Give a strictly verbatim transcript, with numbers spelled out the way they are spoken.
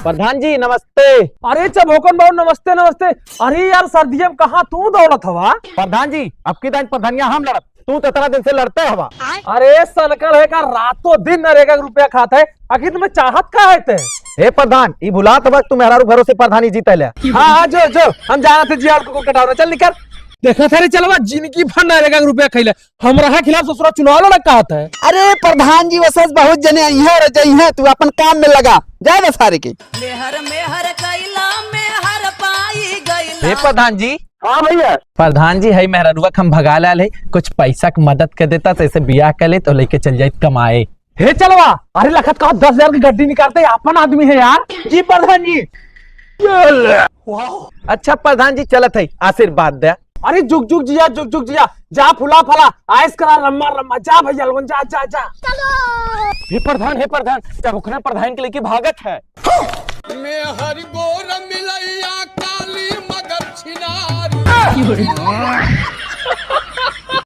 प्रधान जी, नमस्ते। अरे चबोकन बाबू, नमस्ते, नमस्ते। अरे यार, सर्दिया में कहाँ तू दौड़त हवा? प्रधान जी, अब की दाइन प्रधानिया हम लड़ब, तू तो इतना दिन से लड़ते हवा। अरे सनकल है का, रातों दिन नरेगा के रुपया खात है, आखिर तुम्हें चाहत का है ते? हे प्रधान, ई भुलात हवा कि तू मेहरारू भरोसे प्रधानी जीते ले। हाँ, हाँ, जो, जो, हम जानत है जिया और कुकुर कटावना, चल निकल। देखा था रे चलवा, जिनगी भर नरेगा के रुपया खैले, हमरा खिलाफ ससुरा चुनाव लड़ा कहत है। अरे प्रधान जी, वसस बहुत जने अइहें और जइहें, तू अपन काम में लगा, जाए दे सारे के। मेहर मेहर कैला, मेहर पाई गैला। हे प्रधान जी। हाँ भैया। प्रधान जी, है मेहररुआ के हम भगा लाल है, कुछ पैसा के मदद कर देता, तो इसे बियाह कर ले तो लेके चल जाए कमाए। हे चलवा, अरे लखत कहा दस हजार की गड्डी निकालते, अपन आदमी है यार। जी प्रधान जी। अच्छा प्रधान जी, चलत है, आशीर्वाद दे। अरे जुग जुग जिया, जुग जुग जिया, जा फुला फला, आयस करा लम्मा लम्मा, जा भैया लोगन, जा, जा, जा। हे प्रधान, हे प्रधान, जब ओकरा प्रधान के लेके भागत है। मेहर गोर मिलैया काली मगर छिनारी।